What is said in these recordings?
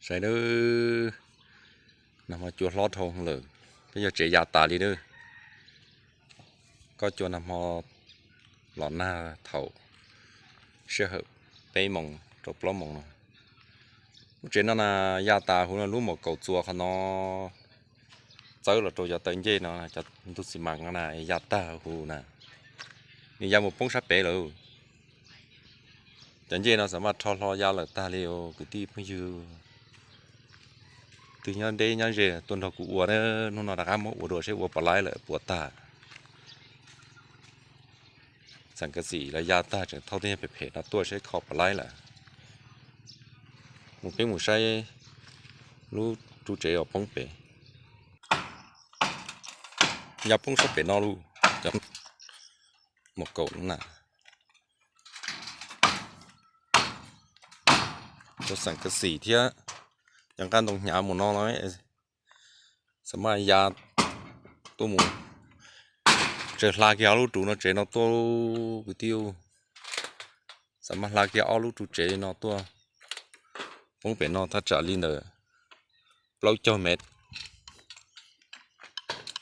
Saib nawb, nag hmo cua hlob dhau lawm, peb yog tsev ya tas li nawb. Kob cua nag hmo los nag thaum sij hawm peb moos rau plaub moos no. Lub tsev no na ya tas huv no, lub mos kaum txuas qhov no txawb los rau cov taw ncej no, cov ntug xi mas no na ya tag huv na, nws ya mus poob sab pem lawm. Cov ncej no xam maj rho hlo ya lawm tag li os kwv tij phooj ywg. Twg nyob deb nyob ze tuaj nrog kuv ua na, hnub no rov qab muab ua dua seb ua puas laib lawm puas tag. Xam kav xim los ya tag tseem thauj tej nyuag phem phem no tuaj seb kho puas laib lawm. Mus peb mus saib lub ru tsev uas poob pem. Ya poob sab pem no lauj, cov mos kaum na. Cov xam kav xim thiab cov nqaj ntoo hnyav mus no no, xam maj ya tuaj mus, tseem hla kiag ob lub ru no tsev no tuaj kwv tij. Xam maj hla kiag ob lub ru tsev no tuaj, poob pem no thaj tsam li ntawm plaub caug mev.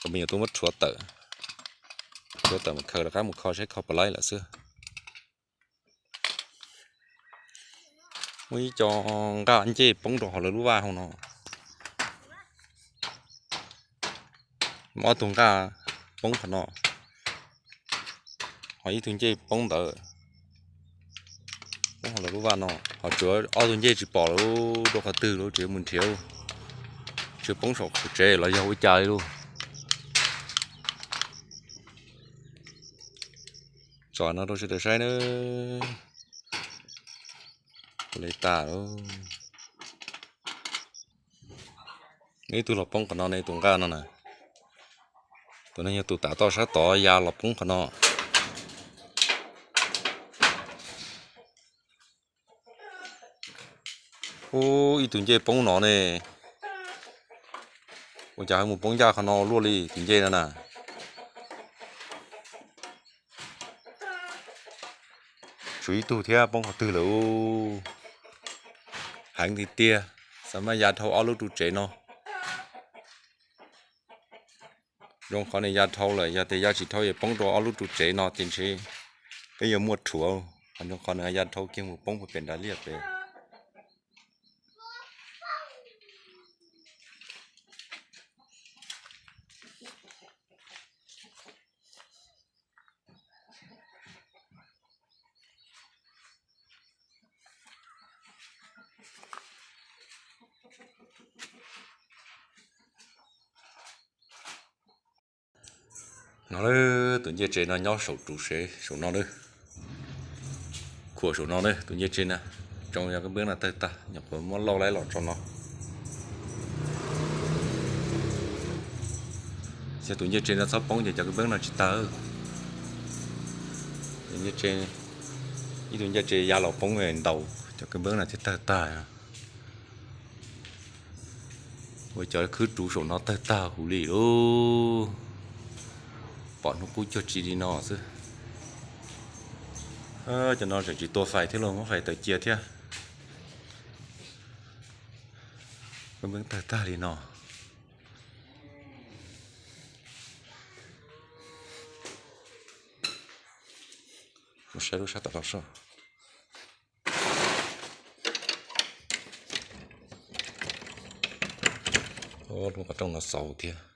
Kom me nyuam tuaj muab rhuav tawm, rhuav tawm mus khaws rov qab mus kho seb kho puas laib lawm xwb. Muaj ib co nqaj ncej poob rau hauv lawv lub vaj hauv no. Muaj ob tug nqaj poob qhov no, ho ib tug ncej poob ntawd, poob hauv lawv lub vaj no. Ho tsuav ob tug ncej tsis pom lawm, rau qhov twg lawm tsis mus nrhiav, tsis poob saum tsev los yog ua cas li lauj. Tso no rau sawv daws saib nawb. Ua li tas lauj. Ib tug los poob qhov no ne, tus nqaj no na. Tus no yog tus tav toj sab tod ya los poob qhov no. Ub, ib tug ncej poob no ne. Ua cas ho mus poob ncaj qhov no luaj li tus ncej no na. Tshuav ib tug thiab poob qhov twg lawm. Heev tiag tiag, xam maj ya dhau ob lub ru tsev no. Zoo qhov nws ya dhau lawm, yog tias ya tsis dhau es poob rau ob lub ru tsev no ces ntshe peb yuav muaj rhuav. Ho zoo qhov nws ya dhau kiag mus poob pem nrad liaj pem. No lawm, tus ncej tsev no nyob saum ruv sev saum no lawm. Khuam saum no na, tus ncej tsev na, tsoo cov kab npeeb no tawg tag, nyuam qhuav muab lauj laib los tso no. Yog tus ncej tsev no txhob poob ces cov kab npeeb no tsis tawg. Tus ncej tsev, ib tug ncej tsev ya los poob ntaus cov kab npeeb no thiaj tawg tag. Ua cov khwb ruv saum no tawg tag huv li lauj. Pom hnub qub cuag tsi li no xwb. Cov no tseem tsis tua fais thiab lauj, muab fais taws cia thiab. Kab npeeb tawg tag li no. Mus saib lub sab tom no soj. Lub qhov rooj no xauv thiab.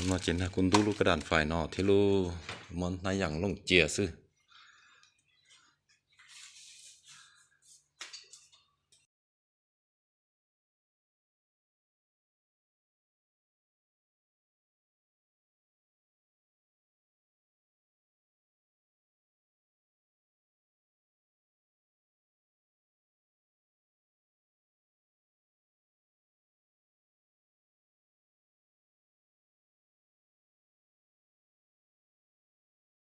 No ces nag kuj ntub lub kab dam fais no thiab lauj, muab hnab yam looj cia xwb.